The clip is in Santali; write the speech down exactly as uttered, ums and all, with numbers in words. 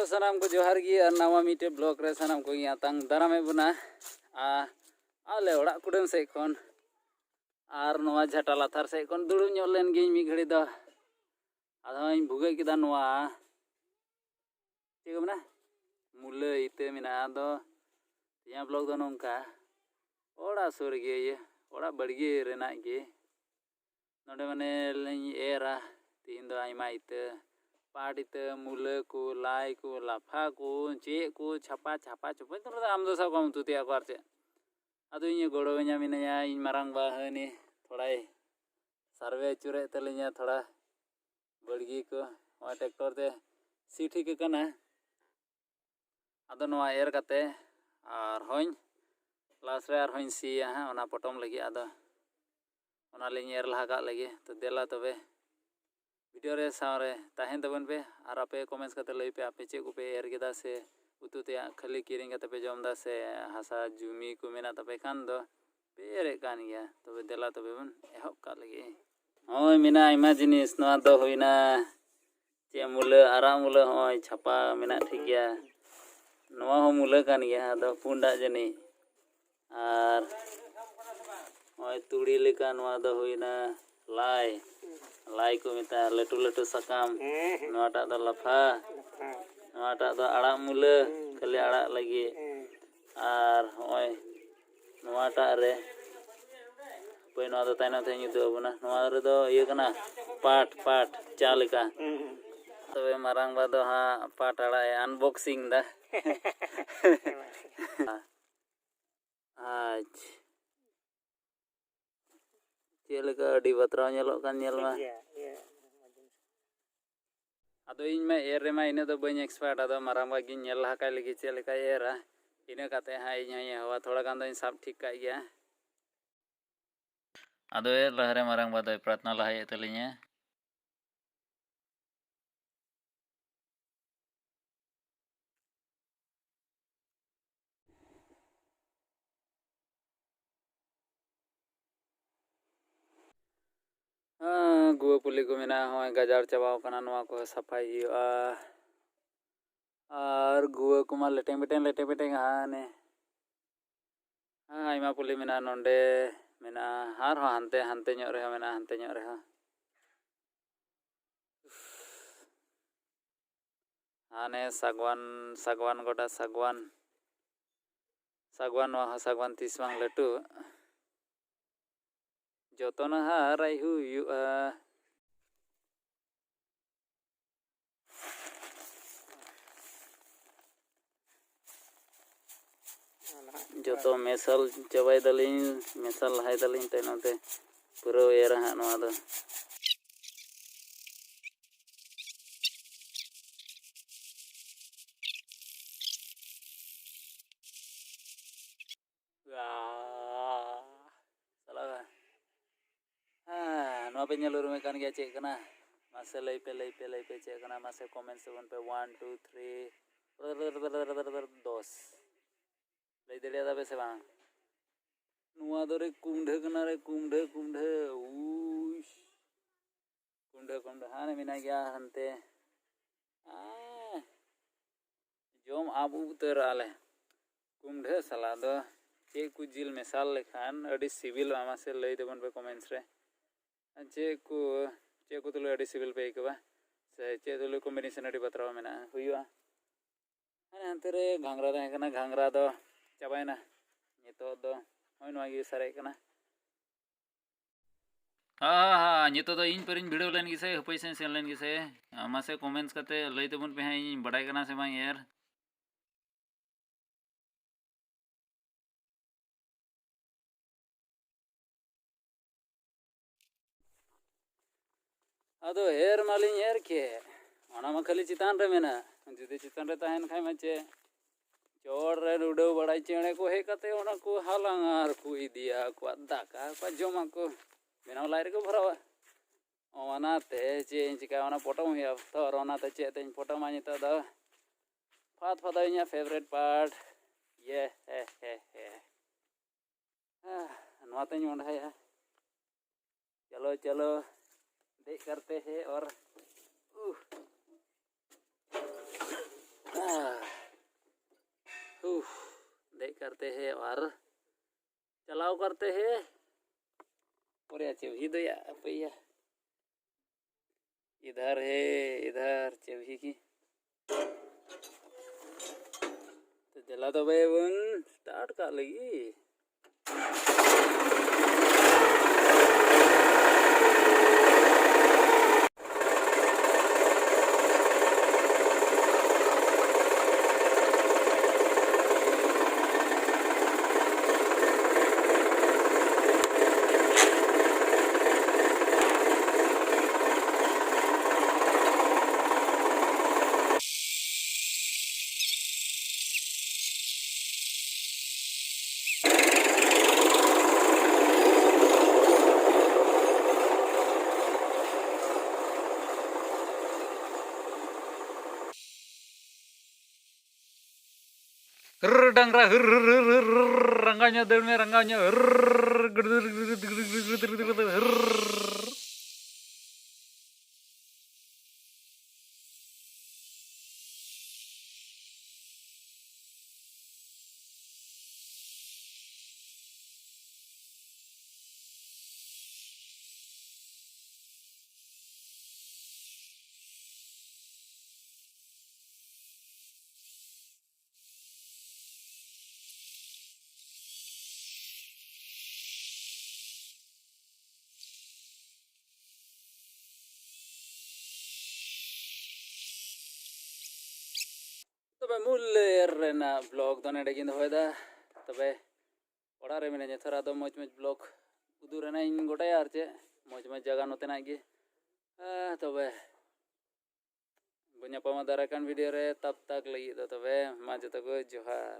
ᱥᱟᱱᱟᱢ ᱠᱚ ᱡᱚᱦᱟᱨ ᱜᱮ, ᱟᱨ ᱱᱟᱣᱟ ᱢᱤᱫᱴᱮᱡ ᱵᱞᱚᱜ ᱨᱮ ᱥᱟᱱᱟᱢ ᱠᱚ ᱟᱛᱟᱝ ᱫᱟᱨᱟᱢᱮᱫ ᱵᱚᱱᱟ᱾ ᱟᱨ ᱟᱞᱮ ᱚᱲᱟᱜ ᱠᱩᱰᱟᱹᱢ ᱥᱮᱫ ᱠᱷᱚᱱ ᱟᱨ ᱱᱚᱣᱟ ᱡᱷᱟᱴᱟ ᱞᱟᱛᱟᱨ ᱥᱮᱫ ᱠᱷᱚᱱ ᱫᱩᱲᱩᱵ ᱧᱚᱜ ᱞᱮᱱ ᱜᱤᱧ ᱢᱤᱫ ᱜᱷᱟᱹᱲᱤ ᱫᱚ᱾ ᱟᱫᱚᱧ ᱵᱷᱩᱜᱟᱹᱜ ᱠᱮᱫᱟ ᱱᱚᱣᱟ, ᱪᱮᱫ ᱠᱚ ᱢᱮᱱᱟ, ᱢᱩᱞᱟᱹ ᱤᱛᱟᱹ ᱢᱮᱱᱟᱜᱼᱟ᱾ ᱟᱫᱚ ᱛᱮᱦᱮᱧᱟᱜ ᱵᱞᱚᱜ ᱫᱚ ᱱᱚᱝᱠᱟ, ᱚᱲᱟᱜ ᱥᱩᱨ ᱨᱮᱜᱮ, ᱤᱭᱟᱹ, ᱚᱲᱟᱜ ᱵᱟᱲᱜᱮ ᱨᱮᱱᱟᱜ ᱜᱮ᱾ ᱱᱚᱰᱮ ᱢᱟᱱᱮ ᱞᱤᱧ ᱮᱨᱟ ᱛᱮᱦᱮᱧ ᱫᱚ ᱟᱭᱢᱟ ᱤᱛᱟᱹ, ᱯᱟᱴ ᱤᱛᱟᱹ, ᱢᱩᱞᱟᱹ ᱠᱚ, ᱞᱟᱭ ᱠᱚ, ᱞᱟᱯᱷᱟ ᱠᱚ, ᱪᱮᱫ ᱠᱚ, ᱪᱷᱟᱯᱟ ᱪᱷᱟᱯᱟ ᱪᱷᱚᱯᱚᱡ ᱫᱚ ᱟᱢ ᱫᱚ ᱥᱟᱵ ᱠᱟᱜ ᱢᱮ ᱩᱛᱩ ᱛᱮᱭᱟᱜ ᱠᱚ ᱟᱨ ᱪᱮᱫ᱾ ᱟᱫᱚ ᱤᱧᱮ ᱜᱚᱲᱚᱣᱟᱹᱧᱟ, ᱢᱮᱱᱟᱭᱟ ᱤᱧ ᱢᱟᱨᱟᱝ ᱵᱟ ᱦᱟᱹᱱᱤ ᱛᱷᱚᱲᱟᱭ ᱥᱟᱨᱵᱷᱮ ᱟᱹᱪᱩᱨᱮᱫ ᱛᱟᱹᱞᱤᱧᱟ ᱛᱷᱚᱲᱟ ᱵᱟᱲᱜᱮ ᱠᱚ᱾ ᱱᱚᱜᱼᱚᱭ ᱴᱨᱟᱠᱴᱚᱨ ᱛᱮ ᱥᱤ ᱴᱷᱤᱠ ᱟᱠᱟᱱᱟ᱾ ᱟᱫᱚ ᱱᱚᱣᱟ ᱮᱨ ᱠᱟᱛᱮ ᱟᱨᱦᱚᱸᱧ ᱞᱟᱥ ᱨᱮ ᱟᱨᱦᱚᱸᱧ ᱥᱤᱭᱟ ᱦᱟᱸᱜ ᱚᱱᱟ ᱯᱚᱴᱚᱢ ᱞᱟᱹᱜᱤᱫ᱾ ᱟᱫᱚ ᱚᱱᱟᱞᱤᱧ ᱮᱨ ᱞᱟᱦᱟ ᱠᱟᱜ ᱞᱟᱹᱜᱤᱫ᱾ ᱛᱚ ᱫᱮᱞᱟ ᱛᱚᱵᱮ ᱵᱷᱤᱰᱤᱭᱳ ᱨᱮ ᱥᱟᱶ ᱨᱮ ᱛᱟᱦᱮᱱ ᱛᱟᱵᱚᱱ ᱯᱮ, ᱟᱨ ᱟᱯᱮ ᱠᱚᱢᱮᱱᱴᱥ ᱠᱟᱛᱮ ᱞᱟᱹᱭ ᱯᱮ ᱟᱯᱮ ᱪᱮᱫ ᱠᱚᱯᱮ ᱮᱨ ᱠᱮᱫᱟ, ᱥᱮ ᱩᱛᱩ ᱛᱮᱭᱟᱜ ᱠᱷᱟᱹᱞᱤ ᱠᱤᱨᱤᱧ ᱠᱟᱛᱮ ᱯᱮ ᱡᱚᱢ ᱮᱫᱟ, ᱥᱮ ᱦᱟᱥᱟ ᱡᱩᱢᱤ ᱠᱚ ᱢᱮᱱᱟᱜ ᱛᱟᱯᱮ ᱠᱷᱟᱱ ᱫᱚ ᱯᱮ ᱮᱨᱮᱫ ᱠᱟᱱ ᱜᱮᱭᱟ᱾ ᱛᱚᱵᱮ ᱫᱮᱞᱟ ᱛᱚᱵᱮ ᱵᱚᱱ ᱮᱦᱚᱵ ᱠᱟᱜ ᱞᱟᱹᱜᱤᱫ᱾ ᱦᱳᱭ, ᱢᱮᱱᱟᱜᱼᱟ ᱟᱭᱢᱟ ᱡᱤᱱᱤᱥ᱾ ᱱᱚᱣᱟ ᱫᱚ ᱦᱩᱭᱱᱟ ᱪᱮᱫ ᱢᱩᱞᱟᱹ, ᱟᱨᱟᱜ ᱢᱩᱞᱟᱹ, ᱦᱚᱸᱜᱼᱚᱭ ᱪᱷᱟᱯᱟ ᱢᱮᱱᱟᱜ, ᱴᱷᱤᱠ ᱜᱮᱭᱟ᱾ ᱱᱚᱣᱟ ᱦᱚᱸ ᱢᱩᱞᱟᱹ ᱠᱟᱱ ᱜᱮᱭᱟ, ᱟᱫᱚ ᱯᱩᱸᱰᱟᱜ ᱡᱟᱹᱱᱤᱡ᱾ ᱟᱨ ᱱᱚᱜᱼᱚᱭ ᱛᱩᱲᱤ ᱞᱮᱠᱟ, ᱱᱚᱣᱟ ᱫᱚ ᱦᱩᱭᱱᱟ ᱞᱟᱭ, ᱞᱟᱭ ᱠᱚ ᱢᱮᱛᱟᱜᱼᱟ, ᱞᱟᱹᱴᱩ ᱞᱟᱹᱴᱩ ᱥᱟᱠᱟᱢ᱾ ᱦᱮᱸ, ᱦᱮᱸ᱾ ᱱᱚᱣᱟᱴᱟᱜ ᱫᱚ ᱞᱟᱯᱷᱟ, ᱞᱟᱯᱷᱟ᱾ ᱱᱚᱣᱟᱴᱟᱜ ᱫᱚ ᱟᱲᱟᱜ ᱢᱩᱞᱟᱹ, ᱦᱮᱸ᱾ ᱠᱷᱟᱹᱞᱤ ᱟᱲᱟᱜ ᱞᱟᱹᱜᱤᱫ᱾ ᱦᱮᱸ᱾ ᱟᱨ ᱦᱚᱸᱜᱼᱚᱭ ᱱᱚᱣᱟᱴᱟᱜ ᱨᱮ, ᱦᱟᱯᱳᱭ, ᱱᱚᱣᱟ ᱫᱚ ᱛᱟᱭᱱᱚᱢ ᱛᱮᱧ ᱩᱫᱩᱜ ᱟᱵᱚᱱᱟ᱾ ᱱᱚᱣᱟ ᱨᱮᱫᱚ ᱤᱭᱟᱹ ᱠᱟᱱᱟ, ᱯᱟᱴ, ᱯᱟᱴ, ᱪᱟ ᱞᱮᱠᱟ᱾ ᱦᱩᱸ, ᱦᱩᱸ᱾ ᱛᱚᱵᱮ ᱢᱟᱨᱟᱝ ᱵᱟ ᱫᱚ ᱦᱟᱸᱜ ᱯᱟᱴ ᱟᱲᱟᱜ ᱮ unboxing ᱫᱟ᱾ ᱟᱪᱪᱷᱟ, ᱪᱮᱫ ᱞᱮᱠᱟ ᱟᱹᱰᱤ ᱵᱟᱛᱨᱟᱣ ᱧᱮᱞᱚᱜ ᱠᱟᱱ, ᱧᱮᱞ ᱢᱟ᱾ ᱴᱷᱤᱠ ᱜᱮᱭᱟ, ᱤᱭᱟᱹ᱾ ᱟᱫᱚ ᱤᱧ ᱢᱟ ᱮᱨ ᱨᱮᱢᱟ ᱤᱱᱟᱹᱜ ᱫᱚ ᱵᱟᱹᱧ expert, ᱟᱫᱚ ᱢᱟᱨᱟᱝ ᱵᱟ ᱜᱤᱧ ᱧᱮᱞ ᱞᱟᱦᱟ ᱠᱟᱭ ᱞᱮᱜᱮ ᱪᱮᱫ ᱞᱮᱠᱟᱭ ᱮᱨᱟ, ᱤᱱᱟᱹ ᱠᱟᱛᱮ ᱦᱟᱸᱜ ᱤᱧ ᱦᱚᱸᱧ ᱮᱦᱚᱵᱟ᱾ ᱛᱷᱚᱲᱟ ᱜᱟᱱ ᱫᱚᱧ ᱥᱟᱵ ᱴᱷᱤᱠ ᱠᱟᱜ ᱜᱮᱭᱟ᱾ ᱟᱫᱚ ᱮᱨ ᱞᱟᱦᱟᱨᱮ ᱢᱟᱨᱟᱝ ᱵᱟ ᱫᱚᱭ ᱯᱨᱟᱨᱛᱷᱱᱟ ᱞᱟᱦᱟᱭᱮᱫ ᱛᱟᱹᱞᱤᱧᱟ᱾ ᱦᱮᱸ, ᱜᱩᱣᱟᱹ ᱯᱩᱞᱤ ᱠᱚ ᱢᱮᱱᱟᱜᱼᱟ, ᱦᱚᱸᱜᱼᱚᱭ ᱜᱟᱡᱟᱲ ᱪᱟᱵᱟᱣ ᱠᱟᱱᱟ, ᱱᱚᱣᱟ ᱠᱚ ᱥᱟᱯᱷᱟᱭ ᱦᱩᱭᱩᱜᱼᱟ᱾ ᱟᱨ ᱜᱩᱣᱟᱹ ᱠᱚᱢᱟ ᱞᱮᱴᱮᱝ ᱯᱮᱴᱮᱝ, ᱞᱮᱴᱮᱝ ᱯᱮᱴᱮᱝ᱾ ᱦᱟᱱᱮ, ᱦᱮᱸ, ᱟᱭᱢᱟ ᱯᱩᱞᱤ ᱢᱮᱱᱟᱜᱼᱟ, ᱱᱚᱸᱰᱮ ᱢᱮᱱᱟᱜᱼᱟ, ᱟᱨᱦᱚᱸ ᱦᱟᱱᱛᱮ, ᱦᱟᱱᱛᱮ ᱧᱚᱜ ᱨᱮᱦᱚᱸ ᱢᱮᱱᱟᱜᱼᱟ, ᱦᱟᱱᱛᱮ ᱧᱚᱜ ᱨᱮᱦᱚᱸ᱾ ᱦᱟᱱᱮ ᱥᱟᱜᱣᱟᱱ, ᱥᱟᱜᱣᱟᱱ ᱜᱚᱰᱟ, ᱥᱟᱜᱣᱟᱱ, ᱥᱟᱜᱣᱟᱱ, ᱱᱚᱣᱟ ᱦᱚᱸ ᱥᱟᱜᱣᱟᱱ ᱛᱤᱥ ᱵᱟᱝ ᱞᱟᱹᱴᱩᱜ, ᱡᱚᱛᱚᱱ ᱦᱟᱨᱟᱭ ᱦᱩᱭᱩᱜᱼᱟ᱾ ᱡᱚᱛᱚ ᱢᱮᱥᱟᱞ ᱪᱟᱵᱟᱭ ᱫᱟᱞᱤᱧ, ᱢᱮᱥᱟᱞ ᱞᱟᱦᱟᱭ ᱫᱟᱞᱤᱧ, ᱛᱟᱭᱱᱚᱢ ᱛᱮ ᱯᱩᱨᱟᱹᱣ ᱮᱨᱟ ᱦᱟᱸᱜ ᱱᱚᱣᱟ ᱫᱚ᱾ ᱥᱟᱞᱟ, ᱦᱮᱸ, ᱱᱚᱣᱟ ᱯᱮ ᱧᱮᱞ ᱩᱨᱩᱢᱮᱫ ᱠᱟᱱ ᱜᱮᱭᱟ, ᱪᱮᱫ ᱠᱟᱱᱟ? ᱢᱟᱥᱮ ᱞᱟᱹᱭ ᱯᱮ, ᱞᱟᱹᱭ ᱯᱮ, ᱞᱟᱹᱭ ᱯᱮ, ᱪᱮᱫ ᱠᱟᱱᱟ? ᱢᱟᱥᱮ comments ᱛᱟᱵᱚᱱ ᱯᱮ, one, two, three, ᱫᱚᱥ᱾ ᱞᱟᱹᱭ ᱫᱟᱲᱮᱭᱟᱫᱟ ᱯᱮ ᱥᱮ ᱵᱟᱝ? ᱱᱚᱣᱟ ᱫᱚ ᱨᱮ ᱠᱩᱢᱰᱷᱟᱹ ᱠᱟᱱᱟ ᱨᱮ, ᱠᱩᱢᱰᱷᱟᱹ, ᱠᱩᱢᱰᱷᱟᱹ, ᱩᱭ᱾ ᱠᱩᱢᱰᱷᱟᱹ, ᱠᱩᱢᱰᱷᱟᱹ, ᱦᱟᱱᱮ ᱢᱮᱱᱟᱜ ᱜᱮᱭᱟ ᱦᱟᱱᱛᱮ᱾ ᱟᱭ, ᱡᱚᱢ ᱟᱵ ᱩᱛᱟᱹᱨᱚᱜᱼᱟ ᱞᱮ᱾ ᱠᱩᱢᱰᱷᱟᱹ ᱥᱟᱞᱟ ᱫᱚ ᱪᱮᱫ ᱠᱚ ᱡᱤᱞ ᱢᱮᱥᱟᱞ ᱞᱮᱠᱷᱟᱱ ᱟᱹᱰᱤ ᱥᱤᱵᱤᱞᱚᱜᱼᱟ, ᱢᱟᱥᱮ ᱞᱟᱹᱭ ᱛᱟᱵᱚᱱ ᱯᱮ comments ᱨᱮ᱾ ᱟᱨ ᱪᱮᱫ ᱠᱚ, ᱪᱮᱫ ᱠᱚ ᱛᱩᱞᱩᱡ ᱟᱹᱰᱤ ᱥᱤᱵᱤᱞ ᱯᱮ ᱟᱹᱭᱠᱟᱹᱣᱟ? ᱥᱮ ᱪᱮᱫ ᱛᱩᱞᱩᱡ combination ᱟᱹᱰᱤ ᱵᱟᱛᱨᱟᱣ ᱢᱮᱱᱟᱜᱼᱟ, ᱦᱩᱭᱩᱜᱼᱟ? ᱦᱟᱱᱮ ᱦᱟᱱᱛᱮ ᱨᱮ ᱜᱷᱟᱸᱜᱽᱨᱟ ᱛᱟᱦᱮᱸ ᱠᱟᱱᱟ, ᱜᱷᱟᱸᱜᱽᱨᱟ ᱫᱚ ᱪᱟᱵᱟᱭᱮᱱᱟ᱾ ᱱᱤᱛᱚᱜ ᱫᱚ ᱱᱚᱜᱼᱚᱭ ᱱᱚᱣᱟ ᱜᱮ ᱥᱟᱨᱮᱡ ᱠᱟᱱᱟ᱾ ᱦᱟ, ᱦᱟ, ᱦᱟ, ᱱᱤᱛᱚᱜ ᱫᱚ ᱤᱧ ᱯᱟᱹᱨᱤᱧ ᱵᱷᱤᱲᱟᱹᱣ ᱞᱮᱱ ᱜᱮᱥᱮ, ᱦᱟᱹᱯᱟᱹᱭ ᱥᱮᱧ ᱥᱮᱱ ᱞᱮᱱ ᱜᱮᱥᱮ᱾ ᱢᱟᱥᱮ comments ᱠᱟᱛᱮ ᱞᱟᱹᱭ ᱛᱟᱵᱚᱱ ᱯᱮ ᱦᱟᱸᱜ, ᱤᱧ ᱵᱟᱰᱟᱭ ᱠᱟᱱᱟ ᱥᱮ ᱵᱟᱝ ᱮᱨ᱾ ᱟᱫᱚ ᱮᱨ ᱢᱟᱞᱤᱧ ᱮᱨ ᱠᱮᱫ, ᱚᱱᱟ ᱢᱟ ᱠᱷᱟᱹᱞᱤ ᱪᱮᱛᱟᱱ ᱨᱮ ᱢᱮᱱᱟᱜ᱾ ᱡᱩᱫᱤ ᱪᱮᱛᱟᱱ ᱨᱮ ᱛᱟᱦᱮᱱ ᱠᱷᱟᱡ ᱢᱟ ᱪᱮᱫ, ᱪᱚᱴ ᱨᱮ ᱩᱰᱟᱹᱣ ᱵᱟᱲᱟᱭ ᱪᱮᱬᱮ ᱠᱚ ᱦᱮᱡ ᱠᱟᱛᱮ ᱚᱱᱟ ᱠᱚ ᱦᱟᱞᱟᱝᱟ ᱟᱨ ᱠᱚ ᱤᱫᱤᱭᱟ, ᱟᱠᱚᱣᱟᱜ ᱫᱟᱠᱟ, ᱟᱠᱚᱣᱟᱜ ᱡᱚᱢᱟᱜ ᱠᱚ ᱵᱮᱱᱟᱣ ᱞᱟᱡ ᱨᱮᱠᱚ ᱵᱷᱚᱨᱟᱣᱟ᱾ ᱚᱱᱟᱛᱮ ᱪᱮᱫ ᱤᱧ ᱪᱤᱠᱟᱹᱭᱟ, ᱚᱱᱟ ᱯᱚᱴᱚᱢ ᱦᱩᱭᱩᱜᱼᱟ ᱛᱚ, ᱟᱨ ᱚᱱᱟᱛᱮ ᱪᱮᱫ ᱛᱤᱧ ᱯᱚᱴᱚᱢᱟ ᱱᱤᱛᱚᱜ ᱫᱚ? ᱯᱷᱟᱫ ᱯᱷᱟᱫᱟᱣ ᱤᱧᱟᱹᱜ favourite part᱾ ᱭᱮ ᱦᱮ ᱦᱮ ᱦᱮ᱾ ᱦᱮᱸ, ᱱᱚᱣᱟᱛᱮᱧ ᱢᱚᱸᱰᱷᱟᱭᱟ᱾ ᱪᱚᱞᱚ, ᱪᱚᱞᱚ, ᱫᱮᱡ ᱠᱟᱨᱛᱮ ᱦᱮ ᱚᱨ, ᱩᱦ᱾ ᱦᱩ, ᱫᱮᱡ ᱠᱟᱨᱛᱮ ᱦᱮ ᱟᱨ ᱪᱟᱞᱟᱣ ᱠᱟᱨᱛᱮ ᱦᱮ ᱯᱚᱨᱮ ᱪᱮᱵᱷᱤ ᱫᱚᱭᱟ ᱟᱯᱮᱭᱟ᱾ ᱤᱫᱷᱟᱨ ᱦᱮ, ᱤᱫᱷᱟᱨ ᱪᱮᱵᱷᱤ ᱠᱤ᱾ ᱛᱚ ᱫᱮᱞᱟ ᱛᱚᱵᱮ ᱵᱚᱱ ᱥᱴᱟᱨᱴ ᱠᱟᱜ ᱞᱟᱹᱜᱤᱫ᱾ ᱦᱨᱨ, ᱰᱟᱝᱨᱟ, ᱦᱨᱨ, ᱦᱨᱨ, ᱦᱨᱨ, ᱦᱨᱨ, ᱨᱟᱸᱜᱟᱣ ᱧᱚᱜ ᱫᱟᱹᱲ ᱢᱮ, ᱨᱟᱸᱜᱟᱣ ᱧᱚᱜ, ᱦᱨᱨ, ᱦᱨᱨ᱾ ᱛᱚᱵᱮ ᱢᱩᱞ ᱨᱮᱱᱟᱜ ᱵᱞᱚᱜ ᱫᱚ ᱱᱚᱰᱮ ᱜᱤᱧ ᱫᱚᱦᱚᱭᱮᱫᱟ᱾ ᱛᱚᱵᱮ ᱚᱲᱟᱜ ᱨᱮ ᱢᱤᱱᱟᱹᱧᱟ, ᱛᱷᱚᱲᱟ ᱫᱚ ᱢᱚᱡᱽ ᱢᱚᱡᱽ ᱵᱞᱚᱜ ᱩᱫᱩᱜ ᱨᱮᱱᱟᱜ ᱤᱧ ᱜᱚᱴᱟᱭᱟ, ᱟᱨ ᱪᱮᱫ ᱢᱚᱡᱽ ᱢᱚᱡᱽ ᱡᱟᱭᱜᱟ ᱱᱚᱛᱮᱱᱟᱜ ᱜᱮ᱾ ᱦᱮᱸ, ᱛᱚᱵᱮ ᱵᱚᱱ ᱧᱟᱯᱟᱢᱟ ᱫᱟᱨᱟᱭ ᱠᱟᱱ ᱵᱷᱤᱰᱤᱭᱳ ᱨᱮ᱾ ᱛᱟᱵ ᱛᱟᱠ ᱞᱟᱹᱜᱤᱫ ᱫᱚ ᱛᱚᱵᱮ ᱢᱟ ᱡᱚᱛᱚ ᱠᱚ ᱡᱚᱦᱟᱨ᱾